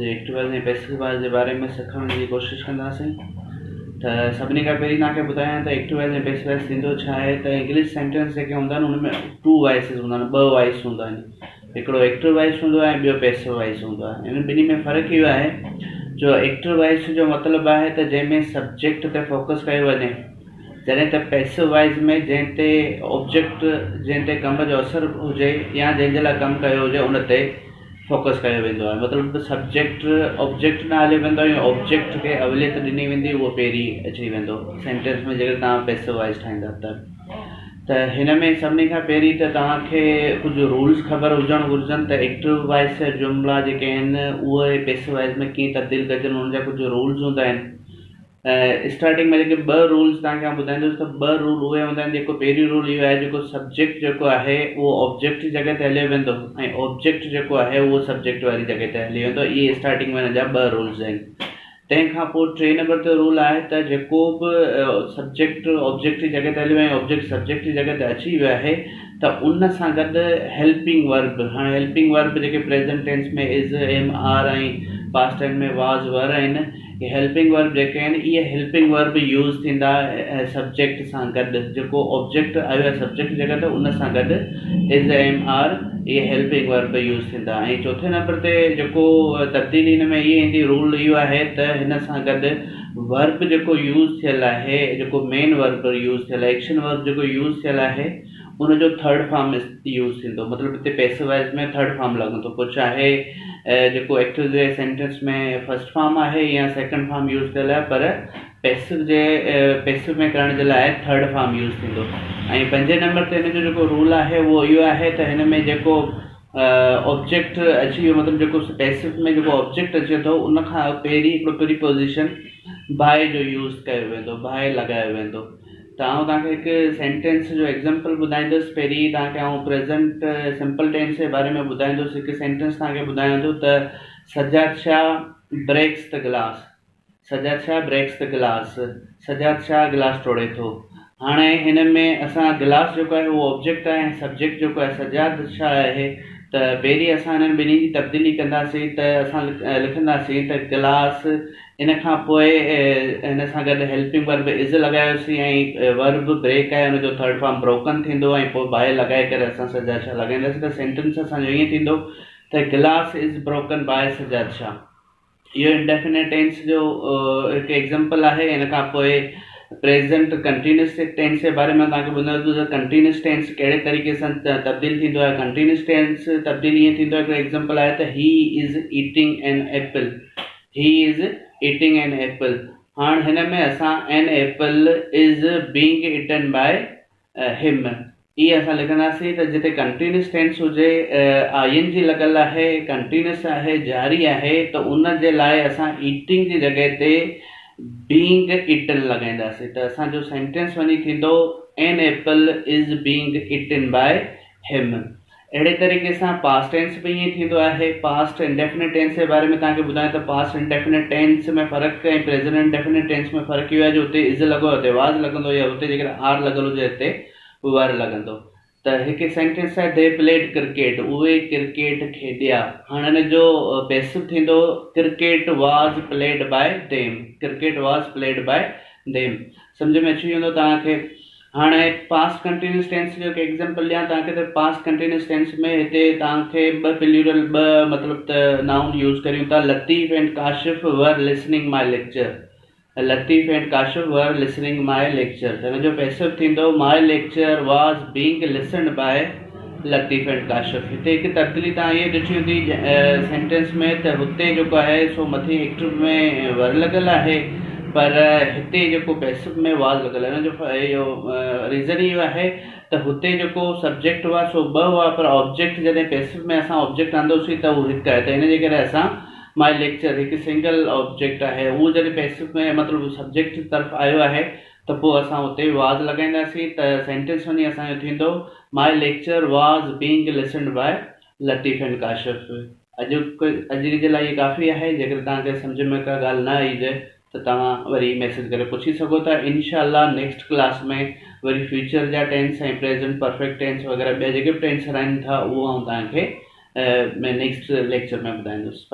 Active voice ۽ پيسو voice جي باري ۾ سکڻ جي ڪوشش ڪنداسين. ته سڀني کان پهرين توهان کي ٻڌايان ته ايڪٽو وائس ۽ پيسو وائس ٿيندو ڇا آهي ته انگلش سينٽينس جيڪي هوندا آهن ان ۾ ٽو وائسز هوندا آهن، ٻه وائس هوندا آهن. هڪڙو ايڪٽو وائس هوندو آهي ۽ ٻيو پيسو وائس هوندو آهي. انهن ٻنهي ۾ فرق اهو آهي جو ايڪٽو وائس جو مطلب آهي ته جنهن ۾ سبجيڪٽ تي فوڪس ڪيو وڃي، جڏهن ته پيسو وائس ۾ جنهن تي آبجيڪٽ جنهن تي ڪم جو اثر هجي يا جنهن جي لاء ڪم ڪيو هجي ان تي فوڪس ڪيو ويندو آهي. مطلب ته سبجيڪٽ آبجيڪٽ ڏانهن هليو ويندو ۽ آبجيڪٽ کي اوليت ڏني ويندي اهو پهرين اچي ويندو سينٽينس ۾ جيڪڏهن توهان پيسو وائس ٺاهيندا ته. ته هن ۾ سڀني کان پهرين ته توهان کي ڪجهه رولز خبر هجڻ گهرجن ته ايڪٽو وائس جا جملا جيڪي آهن اهي پيسو وائس ۾ ڪيئن تبديل ڪجن ان جا ڪجهه رولز هوندا آهن. اسٽارٽنگ ۾ جيڪي ٻه رولز توهان کي آئون ٻڌائيندس ته ٻه رول اهي هوندا آهن جيڪو پهريون رول اهو آهي جيڪو سبجيڪٽ جيڪو آهي اهو آبجيڪٽ جي جڳهه تي هليو ويندو ۽ آبجيڪٽ جيڪو آهي اهو سبجيڪٽ واري جڳهه تي هلي ويندو. اهي اسٽارٽنگ ۾ هن جا ٻه رولز آهن. تنهن کان پوء ٽي نمبر تي رول آهي ته جيڪو به سبجيڪٽ آبجيڪٽ جي جڳهه تي هليو ويو ۽ آبجيڪٽ سبجيڪٽ جي جڳهه تي اچي ويو آهي ته ان سان گڏ هيلپنگ ورب، هاڻي هيلپنگ ورب جيڪي present tense ۾ is, am, are ۽ past tense ۾ was, were آهن، اهي هيلپنگ ورب جيڪي آهن اهي هيلپنگ ورب يوز ٿيندا سبجيڪٽ سان گڏ جيڪو آبجيڪٽ آيو آهي سبجيڪٽ جي جڳهه تي ان سان گڏ از ايم آر اهي هيلپنگ ورب يوز ٿيندا ۽ چوٿين نمبر تي جيڪو تبديلي هن ۾ اهي ايندي رول اهو آهي ته هن سان گڏ ورب جيڪو يوز ٿيل آهي جيڪو مين ورب يوز ٿيل آهي ايڪشن ورب جيڪو يوز ٿيل آهي ان جو ٿرڊ فارم يوز ٿيندو مطلب هتي پيسو وائز ۾ ٿرڊ فارم لڳندو پوء چاهي جيڪو ايڪٽو جي سينٽينس ۾ فرسٽ فارم آهي يا سيڪنڊ فارم يوز ٿيل آهي پر پيسو جي پيسو ۾ ڪرڻ جي لاء ٿرڊ فارم يوز ٿيندو ۽ پنجين نمبر تي هن جو جيڪو رول آهي اهو اهو آهي ته هن ۾ جيڪو آبجيڪٽ اچي ويو مطلب جيڪو پيسو ۾ جيڪو آبجيڪٽ اچي ٿو ان کان پهرين هڪڙو پريپوزيشن باء جو يوز ڪيو ويندو باء لڳايو ويندو. ته آئون توهان کي هڪ سينٽينس جو ايگزامپل ٻڌائيندس. پهرين توهان کي آئون پريزنٽ سمپل ٽينس جي باري ۾ ٻڌائيندس. هڪ سينٽينس توهان کي ٻڌايان ٿو ته Sajjad Shah breaks the glass, Sajjad Shah breaks the glass, Sajjad Shah glass ٽوڙي ٿو. هاڻي هن ۾ اسان گلاس جيڪو آهي اهو آبجيڪٽ آهي ۽ سبجيڪٽ جيڪو آهي سجاد شاهه آهي ته پهرين اسان هنن ٻنهي جي تبديلي ڪنداسين ته اسان لکنداسين ته گلاس ان کان پوء ان سان گڏ هيلپنگ ورب از لڳايوسين ۽ ورب بريڪ آهي ان جو ٿرڊ فارم بروڪن ٿيندو ۽ پوء باء لڳائي ڪري اسان سجاد شاهه لڳائينداسين ته سينٽنس اسان جو ائين ٿيندو ته glass is broken by Sajjad Shah. اهو انڊيفينيٽ ٽينس جو هڪ ايگزامپل آهي. ان کان پوء پريزنٽ ڪنٽينيوس ٽينس جي باري ۾ توهان کي ٻڌايان ٿو ته ڪنٽينيوس ٽينس ڪهڙي طريقي سان تبديل ٿيندو آهي. ڪنٽينيوس ٽينس تبديل ائين ٿيندو آهي هڪڙو ايگزامپل آهي ته he is eating an apple, he is eating an apple. هاڻ هن ۾ اسان an apple is being eaten by him اهي اسان لکنداسين ته جتي ڪنٽينيوس ٽينس هجي آء اين جي لڳل آهي ڪنٽينيوس آهي جاري آهي ته ان جي لاء اسان ايٽنگ جي جڳهه تي بينگ ايٽن لڳائينداسين ته اسان جو سينٽينس وڃي ٿيندو an apple is being eaten by him. اهڙي طريقي سان پاسٽ ٽينس به ائين ٿيندو آهي. پاسٽ انڊيفينٽ ٽينس جي باري ۾ توهان کي ٻڌايان ته پاسٽ انڊيفينٽ ٽينس ۾ فرق ۽ پريزنٽ انڊيفينٽ ٽينس ۾ فرق اهو آهي جو اتي از لڳو آهي اتي واز لڳندو يا اتي جيڪڏهن آر لڳل هجي اتي ور لڳندو. ته هڪ سينٽينس آهي the played cricket اهي ڪرڪيٽ کيڏيا. هاڻ ان جو پيسو ٿيندو cricket was played by them, cricket was played by them. سمجهه ۾ اچي ويندو توهان کي. هاڻي پاسٽ ڪنٽينيوس ٽينس جو هڪ ايگزامپل ڏيان توهان کي ته پاسٽ ڪنٽينيوس ٽينس ۾ هتي توهان کي ٻه پليورل ٻه مطلب ته نائون يوز ڪريون ٿا Latif and Kashif were listening my lecture Latif and Kashif were listening my lecture ته هن جو پيسو ٿيندو my lecture was being listened by Latif and Kashif. هتي هڪ تبديلي توهان اهي ڏٺي هوندي سينٽينس ۾ ته هتي جيڪو آهي سو مٿي ايڪٽو ۾ ور لڳل آهي پر هتي جيڪو پيسو ۾ واز لڳل آهي ان جو اهو ريزن اهو آهي ته هتي جيڪو سبجيڪٽ هئا سو ٻه هئا پر آبجيڪٽ جڏهن پيسو ۾ اسان آبجيڪٽ آندوسين ته اهو هڪ آهي ته ان جي ڪري اسان مائي ليڪچر هڪ سنگل آبجيڪٽ آهي اهو جڏهن پيسو ۾ مطلب سبجيڪٽ طرف آيو آهي ته پوء اسان اتي واز لڳائينداسين ته سينٽينس وڃي اسان جو ٿيندو my lecture was being listened by Latif and Kashif. اڄ اڄ جي لاء اهي ڪافي آهي جيڪڏهن توهان کي سمجهه ۾ ڪا ڳالهه نه آئي هجي ته توهان وري ميسيج ڪري پڇي سگهو ٿا. انشاء الله نيڪسٽ ڪلاس ۾ وري فيوچر جا ٽينس ۽ پريزنٽ پرفيڪٽ ٽينس وغيره ٻيا جيڪي به ٽينس رهن ٿا اهو آئون توهان کي نيڪسٽ ليڪچر ۾ ٻڌائيندس.